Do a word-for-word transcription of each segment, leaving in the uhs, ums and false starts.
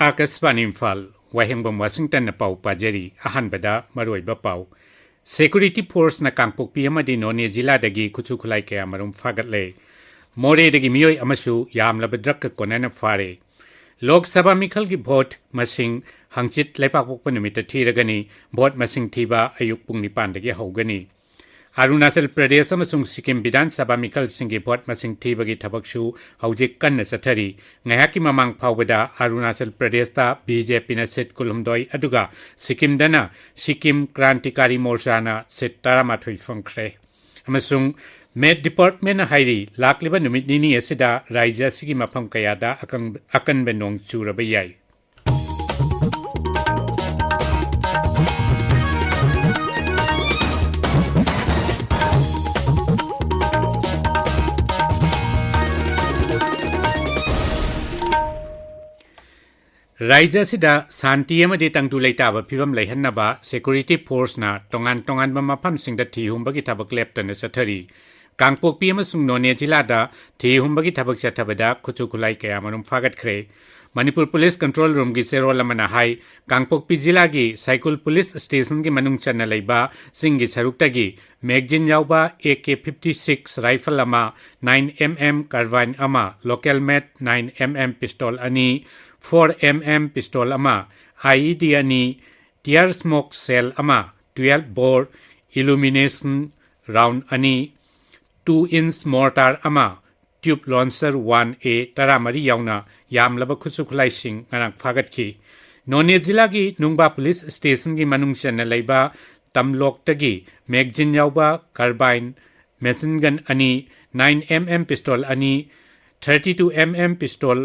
ꯑꯥꯀꯥꯁꯕꯥꯅꯤ ꯏꯝꯐꯥꯜ, ꯋꯥꯍꯦꯡꯕꯝ ꯋꯥꯁꯤꯡꯇꯟꯅ ꯄꯥꯎ ꯄꯥꯖꯔꯤ꯫ ꯑꯍꯥꯟꯕꯗ ꯃꯔꯨꯑꯣꯏꯕ ꯄꯥꯎ꯫ Security Forceꯅ ꯀꯥꯡꯄꯣꯛꯄꯤ ꯑꯃꯗꯤ ꯅꯣꯅꯦ ꯖꯤꯂꯥꯗꯒꯤ ꯈꯨꯠꯁꯨ ꯈꯨꯠꯂꯥꯏ ꯀꯌꯥꯃꯔꯨꯝ ꯐꯥꯒꯠꯂꯦ꯫ ꯃꯣꯔꯦꯗꯒꯤ ꯃꯤꯑꯣꯏ ꯑꯃꯁꯨ ꯌꯥꯝꯂꯕ ꯗ꯭ꯔꯒꯀ ꯀꯣꯟꯅꯅ ꯐꯥꯔꯦ꯫ ꯂꯣꯛ ꯁꯚꯥ ꯃꯤꯈꯜꯒꯤ ꯚꯣꯠ ꯃꯁꯤꯡ ꯍꯪꯆꯤꯠ ꯂꯩꯕꯥꯛꯄꯣꯛꯄ ꯅꯨꯃꯤꯠꯇ ꯊꯤꯔꯒꯅꯤ꯫ ꯚꯣꯠ ꯃꯁꯤꯡ ꯊꯤꯕ ꯑꯌꯨꯛ ꯄꯨꯡ ꯅꯤꯄꯥꯟꯗꯒꯤ ꯍꯧꯒꯅꯤ꯫ ꯑꯔꯨꯅꯥꯆꯜ ꯄ꯭ꯔꯗꯦꯁ ꯑꯃꯁꯨꯡ ꯁꯤꯛꯀꯤꯝ ꯕꯤꯙꯥꯟ ꯁꯚꯥ ꯃꯤꯈꯜꯁꯤꯡꯒꯤ ꯚꯣꯠ ꯃꯁꯤꯡ ꯊꯤꯕꯒꯤ ꯊꯕꯛꯁꯨ ꯍꯧꯖꯤꯛ ꯀꯟꯅ ꯆꯠꯊꯔꯤ꯫ ꯉꯥꯏꯍꯥꯛꯀꯤ ꯃꯃꯥꯡ ꯐꯥꯎꯕꯗ ꯑꯔꯨꯅꯥꯆꯜ ꯄ꯭ꯔꯗꯦꯁꯇ ꯕꯤ ꯖꯦ ꯄꯤꯅ ꯁꯤꯠ ꯀꯨꯟꯍꯨꯝꯗꯣꯏ, ꯑꯗꯨꯒ ꯁꯤꯛꯀꯤꯝꯗꯅ ꯁꯤꯛꯀꯤꯝ ꯀ꯭ꯔꯥꯟꯇꯤꯀꯥꯔꯤ ꯃꯣꯔꯆꯥꯅ ꯁꯤꯠ ꯇꯔꯥꯃꯥꯊꯣꯏ ꯐꯪꯈ꯭ꯔꯦ꯫ ꯑꯃꯁꯨꯡ ꯃꯦꯠ ꯗꯤꯄꯥꯔꯠꯃꯦꯟꯅ ꯍꯥꯏꯔꯤ, ꯂꯥꯛꯂꯤꯕ ꯅꯨꯃꯤꯠ ꯅꯤꯅꯤ ꯑꯁꯤꯗ ꯔꯥꯖ꯭ꯌ ꯑꯁꯤꯒꯤ ꯃꯐꯝ ꯀꯌꯥꯗ ꯑꯀꯪ-, ꯑꯀꯟꯕ ꯅꯣꯡ ꯆꯨꯔꯕ ꯌꯥꯏ꯫ ꯔꯥꯖ꯭ꯌ ꯑꯁꯤꯗ ꯁꯥꯟꯇꯤ ꯑꯃꯗꯤ ꯇꯪꯗꯨ ꯂꯩꯇꯥꯕ ꯐꯤꯕꯝ ꯂꯩꯍꯟꯅꯕ Security Forceꯅ ꯇꯣꯉꯥꯟ ꯇꯣꯉꯥꯟꯕ ꯃꯐꯝꯁꯤꯡꯗ ꯊꯤ ꯍꯨꯝꯕꯒꯤ ꯊꯕꯛ ꯂꯦꯞꯇꯅ ꯆꯠꯊꯔꯤ꯫ ꯀꯥꯡꯄꯣꯛꯄꯤ ꯑꯃꯁꯨꯡ ꯅꯣꯅꯦ ꯖꯤꯂꯥꯗ ꯊꯤ ꯍꯨꯝꯕꯒꯤ ꯊꯕꯛ ꯆꯠꯊꯕꯗ ꯈꯨꯠꯁꯨ ꯈꯨꯠꯂꯥꯏ ꯀꯌꯥꯃꯔꯨꯝ ꯐꯥꯒꯠꯈ꯭ꯔꯦ꯫ ꯃꯅꯤꯄꯨꯔ ꯄꯨꯂꯤꯁ ꯀꯟꯇ꯭ꯔꯣꯜ ꯔꯨꯝꯒꯤ ꯆꯦꯔꯣꯜ ꯑꯃꯅ ꯍꯥꯏ, ꯀꯥꯡꯄꯣꯛꯄꯤ ꯖꯤꯂꯥꯒꯤ ꯁꯥꯏꯀꯨꯜ ꯄꯨꯂꯤꯁ ꯁ꯭ꯇꯦꯁꯟꯒꯤ ꯃꯅꯨꯡ ꯆꯟꯅ ꯂꯩꯕ ꯆꯤꯡꯒꯤ ꯁꯔꯨꯛꯇꯒꯤ ꯃꯦꯒꯖꯤꯟ ꯌꯥꯎꯕ A K fifty six rifle ꯑꯃ, ꯅꯥꯏꯟ ꯑꯦꯝ ꯑꯦꯝ ꯀꯥꯔꯕꯥꯏꯟ ꯑꯃ, ꯂꯣꯀꯦꯜ ꯃꯦꯠ ꯅꯥꯏꯟ ꯑꯦꯝ ꯑꯦꯝ ꯄꯤꯁꯇꯣꯜ ꯑꯅꯤ, ꯐꯣꯔ ꯑꯦꯝ ꯑꯦꯝ ꯄꯤꯁꯇꯣꯜ ꯑꯃ, ꯑꯥꯏ ꯏ ꯗꯤ ꯑꯅꯤ, ꯇꯤꯌꯥꯔ ꯁ꯭ꯃꯣꯛ ꯁꯦꯜ ꯑꯃ, ꯇꯨꯌꯦꯜꯐ ꯕꯣꯔ ꯏꯂꯨꯃꯤꯅꯦꯁꯟ ꯔꯥꯎꯟ ꯑꯅꯤ, ꯇꯨ ꯏꯟꯆ ꯃꯣꯔꯇꯥꯔ ꯑꯃ, ꯇ꯭ꯌꯨꯕ ꯂꯣꯟꯆꯔ ꯋꯥꯟ ꯑꯦ ꯇꯔꯥꯃꯔꯤ ꯌꯥꯎꯅ ꯌꯥꯝꯂꯕ ꯈꯨꯠꯁꯨ ꯈꯨꯠꯂꯥꯏꯁꯤꯡ ꯉꯔꯥꯡ ꯐꯥꯒꯠꯈꯤ꯫ ꯅꯣꯅꯦ ꯖꯤꯂꯥꯒꯤ ꯅꯨꯡꯕꯥ ꯄꯨꯂꯤꯁ ꯁ꯭ꯇꯦꯁꯟꯒꯤ ꯃꯅꯨꯡ ꯆꯟꯅ ꯂꯩꯕ ꯇꯝꯂꯣꯛꯇꯒꯤ ꯃꯦꯒꯖꯤꯟ ꯌꯥꯎꯕ ꯀꯥꯔꯕꯥꯏꯟ, ꯃꯦꯁꯤꯟ ꯒꯟ ꯑꯅꯤ, ꯅꯥꯏꯟ ꯑꯦꯝ ꯑꯦꯝ ꯄꯤꯁꯇꯣꯜ ꯑꯅꯤ, thirty two M M pistol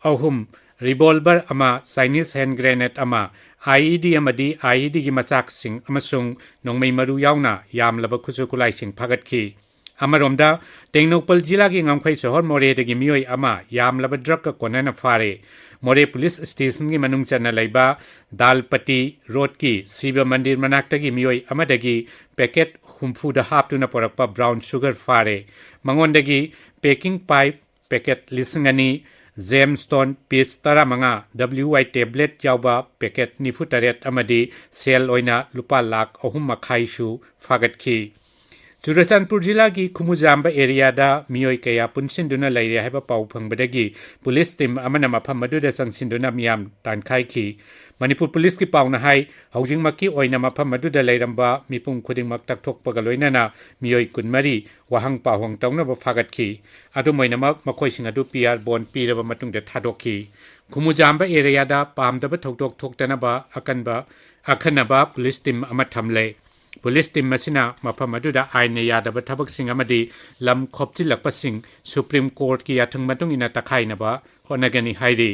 ꯑꯍꯨꯝ, ꯔꯤꯚꯣꯜꯚꯔ ꯑꯃ, ꯆꯥꯏꯅꯤꯁ ꯍꯦꯟ ꯒ꯭ꯔꯦꯅꯦꯗ ꯑꯃ, ꯑꯥꯏ ꯏ ꯗꯤ ꯑꯃꯗꯤ ꯑꯥꯏ ꯏ ꯗꯤꯒꯤ ꯃꯆꯥꯛꯁꯤꯡ ꯑꯃꯁꯨꯡ ꯅꯣꯡꯃꯩ ꯃꯔꯨ ꯌꯥꯎꯅ ꯌꯥꯝꯂꯕ ꯈꯨꯠꯁꯨ ꯈꯨꯠꯂꯥꯏꯁꯤꯡ ꯐꯥꯒꯠꯈꯤ꯫ ꯑꯃꯔꯣꯝꯗ, ꯇꯦꯡꯅꯧꯄꯜ ꯖꯤꯂꯥꯒꯤ ꯉꯝꯈꯩ ꯁꯣꯍꯣꯔ ꯃꯣꯔꯦꯗꯒꯤ ꯃꯤꯑꯣꯏ ꯑꯃ ꯌꯥꯝꯂꯕ ꯗ꯭ꯔꯒꯀ ꯀꯣꯟꯅꯅ ꯐꯥꯔꯦ꯫ ꯃꯣꯔꯦ ꯄꯨꯂꯤꯁ ꯁ꯭ꯇꯦꯁꯟꯒꯤ ꯃꯅꯨꯡ ꯆꯟꯅ ꯂꯩꯕ ꯗꯥꯜꯄꯇꯤ ꯔꯣꯗꯀꯤ ꯁꯤꯕ ꯃꯟꯗꯤꯔ ꯃꯅꯥꯛꯇꯒꯤ ꯃꯤꯑꯣꯏ ꯑꯃꯗꯒꯤ ꯄꯦꯀꯦꯠ ꯍꯨꯝꯐꯨꯗ ꯍꯥꯞꯇꯨꯅ ꯄꯨꯔꯛꯄ ꯕ꯭ꯔꯥꯎꯟ ꯁꯨꯒꯔ ꯐꯥꯔꯦ꯫ ꯃꯉꯣꯟꯗꯒꯤ ꯄꯦꯀꯤꯡ ꯄꯥꯏꯞ ꯄꯦꯀꯦꯠ ꯂꯤꯁꯤꯡ ꯑꯅꯤ, ꯖꯦꯝꯁꯇꯣꯟ ꯄꯤꯁ ꯇꯔꯥꯃꯉꯥ, ꯗꯕ꯭ꯂꯤꯌꯨ ꯑꯥꯏ ꯇꯦꯕ꯭ꯂꯦꯠ ꯌꯥꯎꯕ ꯄꯦꯀꯦꯠ ꯅꯤꯐꯨ ꯇꯔꯦꯠ ꯑꯃꯗꯤ ꯁꯦꯜ ꯑꯣꯏꯅ ꯂꯨꯄꯥ ꯂꯥꯈ ꯑꯍꯨꯝ ꯃꯈꯥꯏꯁꯨ ꯐꯥꯒꯠꯈꯤ꯫ ꯆꯨꯔꯆꯥꯟꯄꯨꯔ ꯖꯤꯂꯥꯒꯤ ꯈꯨꯃꯨꯖꯥꯝꯕ ꯑꯦꯔꯤꯌꯥꯗ ꯃꯤꯑꯣꯏ ꯀꯌꯥ ꯄꯨꯟꯁꯤꯟꯗꯨꯅ ꯂꯩꯔꯦ ꯍꯥꯏꯕ ꯄꯥꯎ ꯐꯪꯕꯗꯒꯤ ꯄꯨꯂꯤꯁ ꯇꯤꯝ ꯑꯃꯅ ꯃꯐꯝ ꯑꯗꯨꯗ ꯆꯪꯁꯤꯟꯗꯨꯅ ꯃꯤꯌꯥꯝ ꯇꯥꯟꯈꯥꯏꯈꯤ꯫ ꯃꯅꯤꯄꯨꯔ ꯄꯨꯂꯤꯁꯀꯤ ꯄꯥꯎꯅ ꯍꯥꯏ, ꯍꯧꯖꯤꯛꯃꯛꯀꯤ ꯑꯣꯏꯅ ꯃꯐꯝ ꯑꯗꯨꯗ ꯂꯩꯔꯝꯕ ꯃꯤꯄꯨꯝ ꯈꯨꯗꯤꯡꯃꯛ ꯇꯛꯊꯣꯛꯄꯒ ꯂꯣꯏꯅꯅ ꯃꯤꯑꯣꯏ ꯀꯨꯟꯃꯔꯤ ꯋꯥꯍꯪ ꯄꯥꯎꯍꯪ ꯇꯧꯅꯕ ꯐꯥꯒꯠꯈꯤ꯫ ꯑꯗꯨꯝ ꯑꯣꯏꯅꯃꯛ, ꯃꯈꯣꯏꯁꯤꯡ ꯑꯗꯨ ꯄꯤ ꯑꯥꯔ ꯕꯣꯟ ꯄꯤꯔꯕ ꯃꯇꯨꯡꯗ ꯊꯥꯗꯣꯛꯈꯤ꯫ ꯈꯨꯃꯨꯖꯥꯝꯕ ꯑꯦꯔꯤꯌꯥꯗ ꯄꯥꯝꯗꯕ ꯊꯧꯗꯣꯛ ꯊꯣꯛꯇꯅꯕ ꯑꯀꯟꯕ, ꯑꯈꯟꯅꯕ ꯄꯨꯂꯤꯁ ꯇꯤꯝ ꯑꯃ ꯊꯝꯂꯦ꯫ ꯄꯨꯂꯤꯁ ꯇꯤꯝ ꯑꯁꯤꯅ ꯃꯐꯝ ꯑꯗꯨꯗ ꯑꯥꯏꯟꯅ ꯌꯥꯗꯕ ꯊꯕꯛꯁꯤꯡ ꯑꯃꯗꯤ ꯂꯝ ꯈꯣꯞꯆꯤꯜꯂꯛꯄꯁꯤꯡ ꯁꯨꯄ꯭ꯔꯤꯝ ꯀꯣꯔꯠꯀꯤ ꯌꯥꯊꯪ ꯃꯇꯨꯡ ꯏꯟꯅ ꯇꯛꯈꯥꯏꯅꯕ ꯍꯣꯠꯅꯒꯅꯤ ꯍꯥꯏꯔꯤ꯫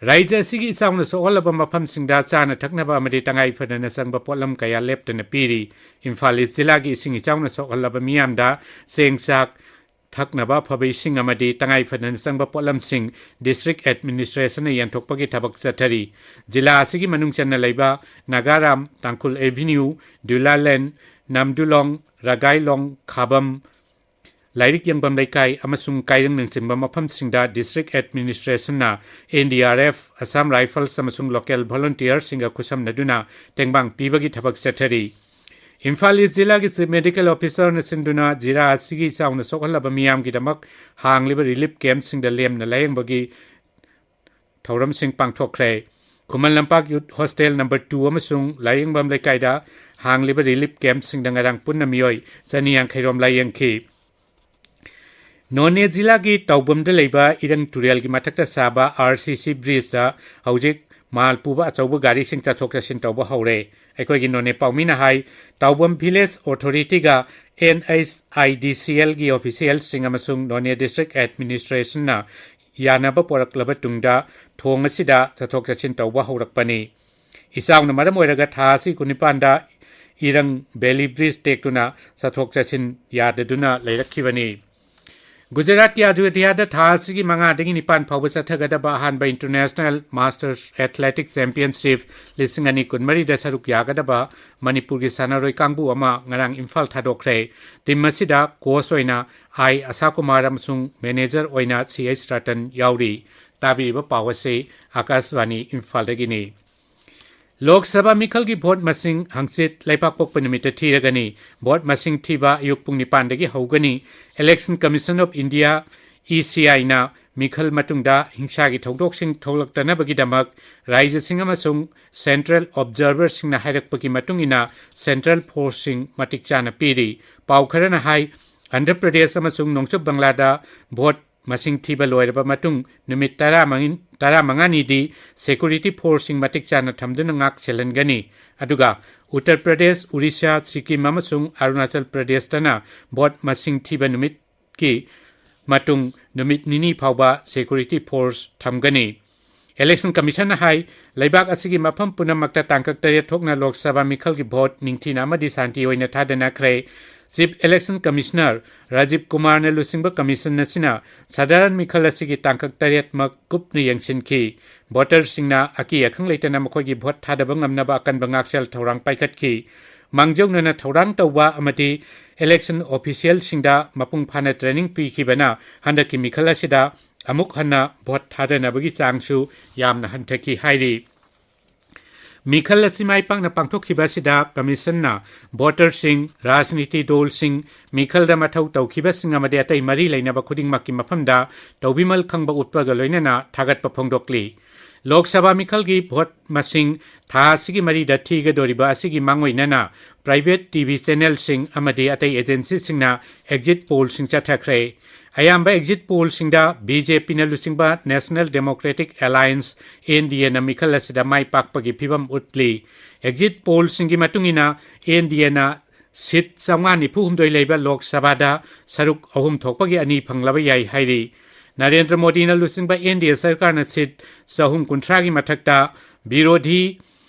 ꯔꯥꯏꯖ꯭ꯌ ꯑꯁꯤꯒꯤ ꯏꯆꯥꯎꯅ ꯁꯣꯛꯍꯜꯂꯕ ꯃꯐꯝꯁꯤꯡꯗ ꯆꯥꯅ ꯊꯛꯅꯕ ꯑꯃꯗꯤ ꯇꯉꯥꯏ ꯐꯗꯅ ꯆꯪꯕ ꯄꯣꯠꯂꯝ ꯀꯌꯥ ꯂꯦꯞꯇꯅ ꯄꯤꯔꯤ꯫ ꯏꯝꯐꯥꯜ ꯏꯁ ꯖꯤꯂꯥꯒꯤ ꯏꯁꯤꯡ ꯏꯆꯥꯎꯅ ꯁꯣꯛꯍꯜꯂꯕ ꯃꯤꯌꯥꯝꯗ ꯆꯦꯡ ꯆꯥꯛ, ꯊꯛꯅꯕ ꯑꯐꯕ ꯏꯁꯤꯡ ꯑꯃꯗꯤ ꯇꯉꯥꯏ ꯐꯗꯅ ꯆꯪꯕ ꯄꯣꯠꯂꯝꯁꯤꯡ ꯗꯤꯁꯇ꯭ꯔꯤꯛ ꯑꯦꯗꯃꯤꯅꯤꯁꯇ꯭ꯔꯦꯁꯟꯅ ꯌꯦꯟꯊꯣꯛꯄꯒꯤ ꯊꯕꯛ ꯆꯠꯊꯔꯤ꯫ ꯖꯤꯂꯥ ꯑꯁꯤꯒꯤ ꯃꯅꯨꯡ ꯆꯟꯅ ꯂꯩꯕ ꯅꯥꯒꯥꯔꯥꯝ, ꯇꯥꯡꯈꯨꯜ ꯑꯦꯚꯤꯅ꯭ꯌꯨ, ꯗꯨꯂꯥꯂꯦꯟ, ꯅꯝꯗꯨꯂꯣꯡ, ꯔꯒꯥꯏꯂꯣꯡ, ꯈꯥꯕꯝ, ꯂꯥꯏꯔꯤꯛ ꯌꯦꯡꯐꯝ ꯂꯩꯀꯥꯏ ꯑꯃꯁꯨꯡ ꯀꯥꯏꯔꯪꯅꯆꯤꯡꯕ ꯃꯐꯝꯁꯤꯡꯗ ꯗꯤꯁꯇ꯭ꯔꯤꯛ ꯑꯦꯗꯃꯤꯅꯤꯁꯇ꯭ꯔꯦꯁꯟꯅ N D R F, Assam rifles ꯑꯃꯁꯨꯡ ꯂꯣꯀꯦꯜ ꯚꯣꯂꯨꯟꯇꯤꯌꯔꯁꯤꯡꯒ ꯈꯨꯠꯁꯝꯅꯗꯨꯅ ꯇꯦꯡꯕꯥꯡ ꯄꯤꯕꯒꯤ ꯊꯕꯛ ꯆꯠꯊꯔꯤ꯫ ꯏꯝꯐꯥꯜ ꯏꯁ ꯖꯤꯂꯥꯒꯤ ꯆꯤꯐ ꯃꯦꯗꯤꯀꯦꯜ ꯑꯣꯐꯤꯁꯔꯅ ꯁꯤꯟꯗꯨꯅ ꯖꯤꯂꯥ ꯑꯁꯤꯒꯤ ꯏꯆꯥꯎꯅ ꯁꯣꯛꯍꯜꯂꯕ ꯃꯤꯌꯥꯝꯒꯤꯗꯃꯛ ꯍꯥꯡꯂꯤꯕ ꯔꯤꯂꯤꯐ ꯀꯦꯝꯞꯁꯤꯡꯗ ꯂꯦꯝꯅ ꯂꯥꯌꯦꯡꯕꯒꯤ ꯊꯧꯔꯝꯁꯤꯡ ꯄꯥꯡꯊꯣꯛꯈ꯭ꯔꯦ꯫ ꯈꯨꯃꯟ ꯂꯝꯄꯥꯛ ꯌꯨꯠ ꯍꯣꯁꯇꯦꯜ ꯅꯝꯕꯔ ꯇꯨ ꯑꯃꯁꯨꯡ ꯂꯥꯌꯦꯡꯕꯝ ꯂꯩꯀꯥꯏꯗ ꯍꯥꯡꯂꯤꯕ ꯔꯤꯂꯤꯐ ꯀꯦꯝꯞꯁꯤꯡꯗ ꯉꯔꯥꯡ ꯄꯨꯟꯅ ꯃꯤꯑꯣꯏ ꯆꯅꯤ ꯌꯥꯡꯈꯩ ꯔꯣꯝ ꯂꯥꯌꯦꯡꯈꯤ꯫ ꯅꯣꯅꯦ ꯖꯤꯂꯥꯒꯤ ꯇꯥꯎꯕꯝꯗ ꯂꯩꯕ ꯏꯔꯪ ꯇꯨꯔꯦꯜꯒꯤ ꯃꯊꯛꯇ ꯁꯥꯕ ꯑꯥꯔ ꯁꯤ ꯁꯤ ꯕ꯭ꯔꯤꯖꯇ ꯍꯧꯖꯤꯛ ꯃꯥꯜ ꯄꯨꯕ ꯑꯆꯧꯕ ꯒꯥꯔꯤꯁꯤꯡ ꯆꯠꯊꯣꯛ ꯆꯠꯁꯤꯟ ꯇꯧꯕ ꯍꯧꯔꯦ꯫ ꯑꯩꯈꯣꯏꯒꯤ ꯅꯣꯅꯦ ꯄꯥꯎꯃꯤꯅ ꯍꯥꯏ, ꯇꯥꯎꯕꯝ ꯚꯤꯂꯦꯖ ꯑꯣꯊꯣꯔꯤꯇꯤꯒ ꯑꯦꯟ ꯑꯩꯆ ꯑꯥꯏ ꯗꯤ ꯁꯤ ꯑꯦꯜꯒꯤ ꯑꯣꯐꯤꯁꯤꯌꯦꯜꯁꯤꯡ ꯑꯃꯁꯨꯡ ꯅꯣꯅꯦ ꯗꯤꯁꯇ꯭ꯔꯤꯛ ꯑꯦꯗꯃꯤꯅꯤꯁꯇ꯭ꯔꯦꯁꯟꯅ ꯌꯥꯅꯕ ꯄꯨꯔꯛꯂꯕ ꯇꯨꯡꯗ ꯊꯣꯡ ꯑꯁꯤꯗ ꯆꯠꯊꯣꯛ ꯆꯠꯁꯤꯟ ꯇꯧꯕ ꯍꯧꯔꯛꯄꯅꯤ꯫ ꯏꯆꯥꯎꯅ ꯃꯔꯝ ꯑꯣꯏꯔꯒ ꯊꯥ ꯑꯁꯤ ꯀꯨꯟꯅꯤꯄꯥꯟꯗ ꯏꯔꯪ ꯚꯦꯂꯤ ꯕ꯭ꯔꯤꯖ ꯇꯦꯛꯇꯨꯅ ꯆꯠꯊꯣꯛ ꯆꯠꯁꯤꯟ ꯌꯥꯗꯗꯨꯅ ꯂꯩꯔꯛꯈꯤꯕꯅꯤ꯫ ꯒꯨꯖꯔꯥꯠꯀꯤ ꯑꯌꯣꯙ꯭ꯌꯥꯗ ꯊꯥ ꯑꯁꯤꯒꯤ ꯃꯉꯥꯗꯒꯤ ꯅꯤꯄꯥꯟ ꯐꯥꯎꯕ ꯆꯠꯊꯒꯗꯕ ꯑꯍꯥꯟꯕ International Masters Athletic Championship ꯂꯤꯁꯤꯡ ꯑꯅꯤ ꯀꯨꯟꯃꯔꯤꯗ ꯁꯔꯨꯛ ꯌꯥꯒꯗꯕ ꯃꯅꯤꯄꯨꯔꯒꯤ ꯁꯥꯟꯅꯔꯣꯏ ꯀꯥꯡꯕꯨ ꯑꯃ ꯉꯔꯥꯡ ꯏꯝꯐꯥꯜ ꯊꯥꯗꯣꯛꯈ꯭ꯔꯦ꯫ Team ꯑꯁꯤꯗ coach ꯑꯣꯏꯅ ꯑꯥꯏ ꯑꯁꯥ ꯀꯨꯃꯥꯔ ꯑꯃꯁꯨꯡ manager ꯑꯣꯏꯅ ꯁꯤ ꯑꯩꯆ ꯔꯇꯟ ꯌꯥꯎꯔꯤ꯫ ꯇꯥꯕꯤꯔꯤꯕ ꯄꯥꯎ ꯑꯁꯤ ꯑꯀꯥꯁꯕꯥꯅꯤ ꯏꯝꯐꯥꯜꯗꯒꯤꯅꯤ꯫ ꯂꯣꯛ ꯁꯚꯥ ꯃꯤꯈꯜꯒꯤ vote ꯃꯁꯤꯡ ꯍꯪꯆꯤꯠ ꯂꯩꯕꯥꯛꯄꯣꯛꯄ ꯅꯨꯃꯤꯠꯇ ꯊꯤꯔꯒꯅꯤ꯫ Vote ꯃꯁꯤꯡ ꯊꯤꯕ ꯑꯌꯨꯛ ꯄꯨꯡ ꯅꯤꯄꯥꯟꯗꯒꯤ ꯍꯧꯒꯅꯤ꯫ Election Commission of India, E C I ꯅ ꯃꯤꯈꯜ ꯃꯇꯨꯡꯗ ꯍꯤꯡꯁꯥꯒꯤ ꯊꯧꯗꯣꯛꯁꯤꯡ ꯊꯣꯛꯂꯛꯇꯅꯕꯒꯤꯗꯃꯛ ꯔꯥꯖ꯭ꯌꯁꯤꯡ ꯑꯃꯁꯨꯡ central observerꯁꯤꯡꯅ ꯍꯥꯏꯔꯛꯄꯒꯤ ꯃꯇꯨꯡ ꯏꯟꯅ central forceꯁꯤꯡ ꯃꯇꯤꯛ ꯆꯥꯅ ꯄꯤꯔꯤ꯫ ꯄꯥꯎ ꯈꯔꯅ ꯍꯥꯏ, ꯑꯟꯙ꯭ꯔ ꯄ꯭ꯔꯗꯦꯁ ꯑꯃꯁꯨꯡ ꯅꯣꯡꯆꯨꯞ ꯕꯪꯒ꯭ꯂꯥꯗ vote ꯃꯁꯤꯡ ꯊꯤꯕ ꯂꯣꯏꯔꯕ ꯃꯇꯨꯡ ꯅꯨꯃꯤꯠ ꯇꯔꯥꯃꯉꯥ, ꯇꯔꯥꯃꯉꯥꯅꯤꯗꯤ security forceꯁꯤꯡ ꯃꯇꯤꯛ ꯆꯥꯅ ꯊꯝꯗꯨꯅ ꯉꯥꯛ ꯁꯦꯜꯍꯟꯒꯅꯤ꯫ ꯑꯗꯨꯒ ꯎꯠꯇꯔ ꯄ꯭ꯔꯗꯦꯁ, ꯎꯔꯤꯁꯥ, ꯁꯤꯛꯀꯤꯝ ꯑꯃꯁꯨꯡ ꯑꯔꯨꯅꯥꯆꯜ ꯄ꯭ꯔꯗꯦꯁꯇꯅ vote ꯃꯁꯤꯡ ꯊꯤꯕ ꯅꯨꯃꯤꯠꯀꯤ ꯃꯇꯨꯡ ꯅꯨꯃꯤꯠ ꯅꯤꯅꯤ ꯐꯥꯎꯕ security force ꯊꯝꯒꯅꯤ꯫ Election Commissionꯅ ꯍꯥꯏ, ꯂꯩꯕꯥꯛ ꯑꯁꯤꯒꯤ ꯃꯐꯝ ꯄꯨꯝꯅꯃꯛꯇ ꯇꯥꯡꯀꯛ ꯇꯔꯦꯠ ꯊꯣꯛꯅ ꯂꯣꯛ ꯁꯚꯥ ꯃꯤꯈꯜꯒꯤ vote ꯅꯤꯡꯊꯤꯅ ꯑꯃꯗꯤ ꯁꯥꯟꯇꯤ ꯑꯣꯏꯅ ꯊꯥꯗꯅꯈ꯭ꯔꯦ꯫ Chief Election Commissioner ꯔꯥꯖꯤꯕ ꯀꯨꯃꯥꯔꯅ ꯂꯨꯆꯤꯡꯕ commission ꯑꯁꯤꯅ ꯁꯥꯙꯥꯔꯟ ꯃꯤꯈꯜ ꯑꯁꯤꯒꯤ ꯇꯥꯡꯀꯛ ꯇꯔꯦꯠꯃꯛ ꯀꯨꯞꯅ ꯌꯦꯡꯁꯤꯟꯈꯤ꯫ Voterꯁꯤꯡꯅ ꯑꯀꯤ ꯑꯈꯪ ꯂꯩꯇꯅ ꯃꯈꯣꯏꯒꯤ vote ꯊꯥꯗꯕ ꯉꯝꯅꯕ ꯑꯀꯟꯕ ꯉꯥꯛꯁꯦꯜ ꯊꯧꯔꯥꯡ ꯄꯥꯏꯈꯠꯈꯤ꯫ ꯃꯥꯡꯖꯧꯅꯅ ꯊꯧꯔꯥꯡ ꯇꯧꯕ ꯑꯃꯗꯤ election officialꯁꯤꯡꯗ ꯃꯄꯨꯡ ꯐꯥꯅ training ꯄꯤꯈꯤꯕꯅ ꯍꯟꯗꯛꯀꯤ ꯃꯤꯈꯜ ꯑꯁꯤꯗ ꯑꯃꯨꯛ ꯍꯟꯅ vote ꯊꯥꯗꯅꯕꯒꯤ ꯆꯥꯡꯁꯨ ꯌꯥꯝꯅ ꯍꯟꯊꯈꯤ ꯍꯥꯏꯔꯤ꯫ ꯃꯤꯈꯜ ꯑꯁꯤ ꯃꯥꯏ ꯄꯥꯛꯅ ꯄꯥꯡꯊꯣꯛꯈꯤꯕ ꯑꯁꯤꯗ commissionꯅ voterꯁꯤꯡ, ꯔꯥꯖꯅꯤꯇꯤ ꯗꯜꯁꯤꯡ, ꯃꯤꯈꯜꯗ ꯃꯊꯧ ꯇꯧꯈꯤꯕꯁꯤꯡ ꯑꯃꯗꯤ ꯑꯇꯩ ꯃꯔꯤ ꯂꯩꯅꯕ ꯈꯨꯗꯤꯡꯃꯛꯀꯤ ꯃꯐꯝꯗ ꯇꯧꯕꯤꯃꯜ ꯈꯪꯕ ꯎꯠꯄꯒ ꯂꯣꯏꯅꯅ ꯊꯥꯒꯠꯄ ꯐꯣꯡꯗꯣꯛꯂꯤ꯫ ꯂꯣꯛ ꯁꯚꯥ ꯃꯤꯈꯜꯒꯤ vote ꯃꯁꯤꯡ ꯊꯥ ꯑꯁꯤꯒꯤ ꯃꯔꯤꯗ ꯊꯤꯒꯗꯧꯔꯤꯕ ꯑꯁꯤꯒꯤ ꯃꯥꯡꯑꯣꯏꯅꯅ private T V channelꯁꯤꯡ ꯑꯃꯗꯤ ꯑꯇꯩ agencyꯁꯤꯡꯅ exit pollꯁꯤꯡ ꯆꯠꯊꯈ꯭ꯔꯦ꯫ ꯑꯌꯥꯝꯕ exit pollꯁꯤꯡꯗ B J Pꯅ ꯂꯨꯆꯤꯡꯕ National Democratic Alliance, N D Aꯅ ꯃꯤꯈꯜ ꯑꯁꯤꯗ ꯃꯥꯏ ꯄꯥꯛꯄꯒꯤ ꯐꯤꯚꯝ ꯎꯠꯂꯤ꯫ Exit pollꯁꯤꯡꯒꯤ ꯃꯇꯨꯡ ꯏꯟꯅ N D Aꯅ seat ꯆꯥꯝꯃꯉꯥ ꯅꯤꯐꯨ ꯍꯨꯝꯗꯣꯏ ꯂꯩꯕ ꯂꯣꯛ ꯁꯚꯥꯗ ꯁꯔꯨꯛ ꯑꯍꯨꯝ ꯊꯣꯛꯄꯒꯤ ꯑꯅꯤ ꯐꯪꯂꯕ ꯌꯥꯏ ꯍꯥꯏꯔꯤ꯫ ꯅꯔꯦꯟꯗ꯭ꯔ ꯃꯣꯗꯤꯅ ꯂꯨꯆꯤꯡꯕ N D A ꯁꯔꯀꯥꯔꯅ seat ꯆꯍꯨꯝ ꯀꯨꯟꯊ꯭ꯔꯥꯒꯤ ꯃꯊꯛꯇ, ꯕꯤꯔꯣꯙꯤ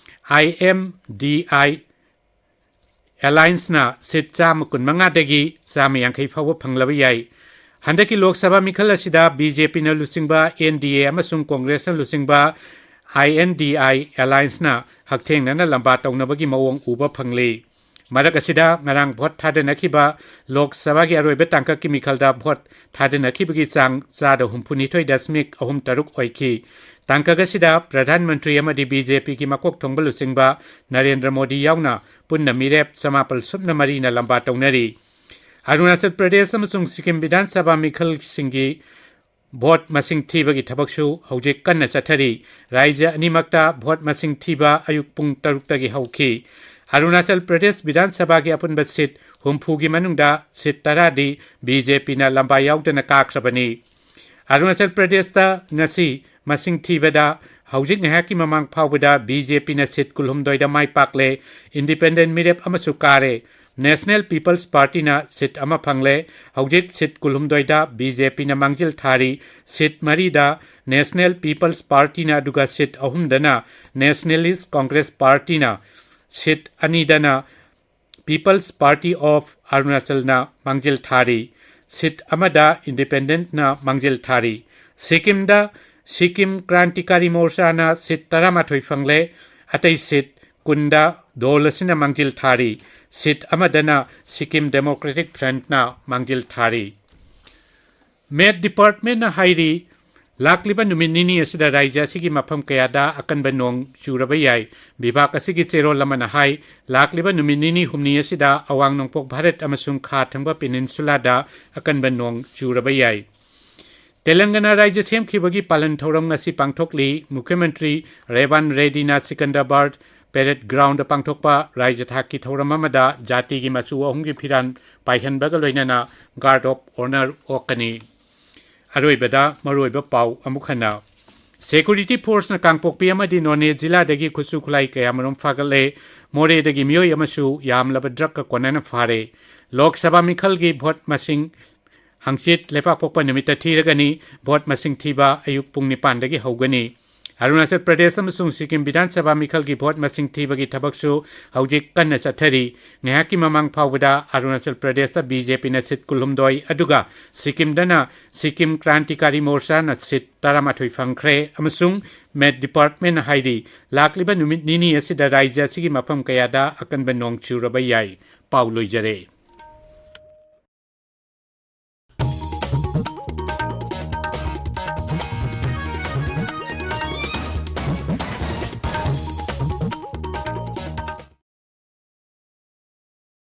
I M D I Allianceꯅ seat ꯆꯥꯝꯃ ꯀꯨꯟꯃꯉꯥꯗꯒꯤ ꯆꯥꯝꯃ ꯌꯥꯡꯈꯩ ꯐꯥꯎꯕ ꯐꯪꯂꯕ ꯌꯥꯏ꯫ ꯍꯟꯗꯛꯀꯤ ꯂꯣꯛ ꯁꯚꯥ ꯃꯤꯈꯜ ꯑꯁꯤꯗ ꯕꯤ ꯖꯦ ꯄꯤꯅ ꯂꯨꯆꯤꯡꯕ ꯑꯦꯟ ꯗꯤ ꯑꯦ ꯑꯃꯁꯨꯡ ꯀꯣꯡꯒ꯭ꯔꯦꯁꯅ ꯂꯨꯆꯤꯡꯕ ꯑꯥꯏ ꯑꯦꯟ ꯗꯤ ꯑꯥꯏ ꯑꯦꯂꯥꯏꯟꯁꯅ ꯍꯛꯊꯦꯡꯅꯅ ꯂꯝꯕꯥ ꯇꯧꯅꯕꯒꯤ ꯃꯑꯣꯡ ꯎꯕ ꯐꯪꯂꯤ꯫ ꯃꯔꯛ ꯑꯁꯤꯗ ꯉꯔꯥꯡ ꯚꯣꯠ ꯊꯥꯗꯅꯈꯤꯕ ꯂꯣꯛ ꯁꯚꯥꯒꯤ ꯑꯔꯣꯏꯕ ꯇꯥꯡꯀꯛꯀꯤ ꯃꯤꯈꯜꯗ ꯚꯣꯠ ꯊꯥꯗꯅꯈꯤꯕꯒꯤ ꯆꯥꯡ ꯆꯥꯗ ꯍꯨꯝꯐꯨꯅꯤꯊꯣꯏ ꯗꯁꯃꯤꯛ ꯑꯍꯨꯝ ꯇꯔꯨꯛ ꯑꯣꯏꯈꯤ꯫ ꯇꯥꯡꯀꯛ ꯑꯁꯤꯗ ꯄ꯭ꯔꯙꯥꯟ ꯃꯟꯇ꯭ꯔꯤ ꯑꯃꯗꯤ ꯕꯤ ꯖꯦ ꯄꯤꯒꯤ ꯃꯀꯣꯛ ꯊꯣꯡꯕ ꯂꯨꯆꯤꯡꯕ ꯅꯔꯦꯟꯗ꯭ꯔ ꯃꯣꯗꯤ ꯌꯥꯎꯅ ꯄꯨꯟꯅ ꯃꯤꯔꯦꯞ ꯆꯃꯥꯄꯜ ꯁꯨꯞꯅ ꯃꯔꯤꯅ ꯂꯝꯕꯥ ꯇꯧꯅꯔꯤ꯫ ꯑꯔꯨꯅꯥꯆꯜ ꯄ꯭ꯔꯗꯦꯁ ꯑꯃꯁꯨꯡ ꯁꯤꯛꯀꯤꯝ ꯕꯤꯙꯥꯟ ꯁꯚꯥ ꯃꯤꯈꯜꯁꯤꯡꯒꯤ ꯚꯣꯠ ꯃꯁꯤꯡ ꯊꯤꯕꯒꯤ ꯊꯕꯛꯁꯨ ꯍꯧꯖꯤꯛ ꯀꯟꯅ ꯆꯠꯊꯔꯤ꯫ ꯔꯥꯖ꯭ꯌ ꯑꯅꯤꯃꯛꯇ ꯚꯣꯠ ꯃꯁꯤꯡ ꯊꯤꯕ ꯑꯌꯨꯛ ꯄꯨꯡ ꯇꯔꯨꯛꯇꯒꯤ ꯍꯧꯈꯤ꯫ ꯑꯔꯨꯅꯥꯆꯜ ꯄ꯭ꯔꯗꯦꯁ ꯕꯤꯙꯥꯟ ꯁꯚꯥꯒꯤ ꯑꯄꯨꯟꯕ ꯁꯤꯠ ꯍꯨꯝꯐꯨꯒꯤ ꯃꯅꯨꯡꯗ ꯁꯤꯠ ꯇꯔꯥꯗꯤ ꯕꯤ ꯖꯦ ꯄꯤꯅ ꯂꯝꯕꯥ ꯌꯥꯎꯗꯅ ꯀꯥꯈ꯭ꯔꯕꯅꯤ꯫ ꯑꯔꯨꯅꯥꯆꯜ ꯄ꯭ꯔꯗꯦꯁꯇ ꯉꯁꯤ ꯃꯁꯤꯡ ꯊꯤꯕꯗ ꯍꯧꯖꯤꯛ ꯉꯥꯏꯍꯥꯛꯀꯤ ꯃꯃꯥꯡ ꯐꯥꯎꯕꯗ ꯕꯤ ꯖꯦ ꯄꯤꯅ ꯁꯤꯠ ꯀꯨꯟꯍꯨꯝꯗꯣꯏꯗ ꯃꯥꯏ ꯄꯥꯛꯂꯦ, ꯏꯟꯗꯤꯄꯦꯟꯗꯦꯟ ꯃꯤꯔꯦꯞ ꯑꯃꯁꯨ ꯀꯥꯔꯦ꯫ ꯅꯦꯁꯅꯦꯜ ꯄꯤꯄꯜꯁ ꯄꯥꯔꯇꯤꯅ ꯁꯤꯠ ꯑꯃ ꯐꯪꯂꯦ꯫ ꯍꯧꯖꯤꯛ ꯁꯤꯠ ꯀꯨꯟꯍꯨꯝꯗꯣꯏꯗ ꯕꯤ ꯖꯦ ꯄꯤꯅ ꯃꯥꯡꯖꯤꯜ ꯊꯥꯔꯤ, ꯁꯤꯠ ꯃꯔꯤꯗ ꯅꯦꯁꯅꯦꯜ ꯄꯤꯄꯜꯁ ꯄꯥꯔꯇꯤꯅ, ꯑꯗꯨꯒ ꯁꯤꯠ ꯑꯍꯨꯝꯗꯅ ꯅꯦꯁꯅꯦꯂꯤꯁ ꯀꯣꯡꯒ꯭ꯔꯦꯁ ꯄꯥꯔꯇꯤꯅ, ꯁꯤꯠ ꯑꯅꯤꯗꯅ ꯄꯤꯄꯜꯁ ꯄꯥꯔꯇꯤ ꯑꯣꯐ ꯑꯔꯨꯅꯥꯆꯜꯅ ꯃꯥꯡꯖꯤꯜ ꯊꯥꯔꯤ꯫ ꯁꯤꯠ ꯑꯃꯗ ꯏꯟꯗꯤꯄꯦꯟꯗꯦꯟꯠꯅ ꯃꯥꯡꯖꯤꯜ ꯊꯥꯔꯤ꯫ ꯁꯤꯛꯀꯤꯝꯗ ꯁꯤꯛꯀꯤꯝ ꯀ꯭ꯔꯥꯟꯇꯤꯀꯥꯔꯤ ꯃꯣꯔꯆꯥꯅ ꯁꯤꯠ ꯇꯔꯥꯃꯥꯊꯣꯏ ꯐꯪꯂꯦ꯫ ꯑꯇꯩ ꯁꯤꯠ ꯀꯨꯟꯗ ꯗꯣꯜ ꯑꯁꯤꯅ ꯃꯥꯡꯖꯤꯜ ꯊꯥꯔꯤ꯫ ꯁꯤꯠ ꯑꯃꯗꯅ ꯁꯤꯛꯀꯤꯝ ꯗꯦꯃꯣꯀ꯭ꯔꯦꯇꯤꯛ ꯐ꯭ꯔꯟꯠꯅ ꯃꯥꯡꯖꯤꯜ ꯊꯥꯔꯤ꯫ ꯃꯦꯠ ꯗꯤꯄꯥꯔꯠꯃꯦꯟꯠꯅ ꯍꯥꯏꯔꯤ, ꯂꯥꯛꯂꯤꯕ ꯅꯨꯃꯤꯠ ꯅꯤꯅꯤ ꯑꯁꯤꯗ ꯔꯥꯖ꯭ꯌ ꯑꯁꯤꯒꯤ ꯃꯐꯝ ꯀꯌꯥꯗ ꯑꯀꯟꯕ ꯅꯣꯡ ꯆꯨꯔꯕ ꯌꯥꯏ꯫ ꯕꯤꯚꯥꯒ ꯑꯁꯤꯒꯤ ꯆꯦꯔꯣꯜ ꯑꯃꯅ ꯍꯥꯏ, ꯂꯥꯛꯂꯤꯕ ꯅꯨꯃꯤꯠ ꯅꯤꯅꯤ ꯍꯨꯝꯅꯤ ꯑꯁꯤꯗ ꯑꯋꯥꯡ ꯅꯣꯡꯄꯣꯛ ꯚꯥꯔꯠ ꯑꯃꯁꯨꯡ ꯈꯥ ꯊꯪꯕ ꯄꯦꯅꯤꯟꯁꯨꯂꯥꯗ ꯑꯀꯟꯕ ꯅꯣꯡ ꯆꯨꯔꯕ ꯌꯥꯏ꯫ ꯇꯦꯂꯪꯒꯅꯥ ꯔꯥꯖ꯭ꯌ ꯁꯦꯝꯈꯤꯕꯒꯤ ꯄꯥꯂꯟ ꯊꯧꯔꯝ ꯉꯁꯤ ꯄꯥꯡꯊꯣꯛꯂꯤ꯫ ꯃꯨꯈ꯭ꯌ ꯃꯟꯇ꯭ꯔꯤ ꯔꯦꯋꯥꯟ ꯔꯦꯗꯤꯅ ꯁꯤꯀꯟꯗꯔꯕꯥꯗ ꯄꯦꯔꯦꯗ ꯒ꯭ꯔꯥꯎꯟꯗ ꯄꯥꯡꯊꯣꯛꯄ ꯔꯥꯖ꯭ꯌ ꯊꯥꯛꯀꯤ ꯊꯧꯔꯝ ꯑꯃꯗ ꯖꯥꯇꯤꯒꯤ ꯃꯆꯨ ꯑꯍꯨꯝꯒꯤ ꯐꯤꯔꯥꯜ ꯄꯥꯏꯍꯟꯕꯒ ꯂꯣꯏꯅꯅ ꯒꯥꯔꯗ ꯑꯣꯐ ꯑꯣꯅꯔ ꯑꯣꯛꯀꯅꯤ꯫ ꯑꯔꯣꯏꯕꯗ ꯃꯔꯨꯑꯣꯏꯕ ꯄꯥꯎ ꯑꯃꯨꯛ ꯍꯟꯅ꯫ ꯁꯦꯀ꯭ꯌꯨꯔꯤꯇꯤ ꯐꯣꯔꯁꯅ ꯀꯥꯡꯄꯣꯛꯄꯤ ꯑꯃꯗꯤ ꯅꯣꯅꯦ ꯖꯤꯂꯥꯗꯒꯤ ꯈꯨꯠꯁꯨ ꯈꯨꯠꯂꯥꯏ ꯀꯌꯥꯃꯔꯨꯝ ꯐꯥꯒꯠꯂꯦ꯫ ꯃꯣꯔꯦꯗꯒꯤ ꯃꯤꯑꯣꯏ ꯑꯃꯁꯨ ꯌꯥꯝꯂꯕ ꯗ꯭ꯔꯒꯀ ꯀꯣꯟꯅꯅ ꯐꯥꯔꯦ꯫ ꯂꯣꯛ ꯁꯚꯥ ꯃꯤꯈꯜꯒꯤ ꯚꯣꯠ ꯃꯁꯤꯡ ꯍꯪꯆꯤꯠ ꯂꯩꯄꯥꯛꯄꯣꯛꯄ ꯅꯨꯃꯤꯠꯇ ꯊꯤꯔꯒꯅꯤ꯫ ꯚꯣꯠ ꯃꯁꯤꯡ ꯊꯤꯕ ꯑꯌꯨꯛ ꯄꯨꯡ ꯅꯤꯄꯥꯟꯗꯒꯤ ꯍꯧꯒꯅꯤ꯫ ꯑꯔꯨꯅꯥꯆꯜ ꯄ꯭ꯔꯗꯦꯁ ꯑꯃꯁꯨꯡ ꯁꯤꯛꯀꯤꯝ ꯕꯤꯙꯥꯟ ꯁꯚꯥ ꯃꯤꯈꯜꯒꯤ ꯚꯣꯠ ꯃꯁꯤꯡ ꯊꯤꯕꯒꯤ ꯊꯕꯛꯁꯨ ꯍꯧꯖꯤꯛ ꯀꯟꯅ ꯆꯠꯊꯔꯤ꯫ ꯉꯥꯏꯍꯥꯛꯀꯤ ꯃꯃꯥꯡ ꯐꯥꯎꯕꯗ ꯑꯔꯨꯅꯥꯆꯜ ꯄ꯭ꯔꯗꯦꯁꯇ ꯕꯤ ꯖꯦ ꯄꯤꯅ ꯁꯤꯠ ꯀꯨꯟꯍꯨꯝꯗꯣꯏ, ꯑꯗꯨꯒ ꯁꯤꯛꯀꯤꯝꯗꯅ ꯁꯤꯛꯀꯤꯝ ꯀ꯭ꯔꯥꯟꯇꯤꯀꯥꯔꯤ ꯃꯣꯔꯆꯥꯅ ꯁꯤꯠ ꯇꯔꯥꯃꯥꯊꯣꯏ ꯐꯪꯈ꯭ꯔꯦ, ꯑꯃꯁꯨꯡ ꯃꯦꯠ ꯗꯤꯄꯥꯔꯠꯃꯦꯟꯅ ꯍꯥꯏꯔꯤ, ꯂꯥꯛꯂꯤꯕ ꯅꯨꯃꯤꯠ ꯅꯤꯅꯤ ꯑꯁꯤꯗ ꯔꯥꯖ꯭ꯌ ꯑꯁꯤꯒꯤ ꯃꯐꯝ ꯀꯌꯥꯗ ꯑꯀꯟꯕ ꯅꯣꯡ ꯆꯨꯔꯕ ꯌꯥꯏ꯫ ꯄꯥꯎ ꯂꯣꯏꯖꯔꯦ꯫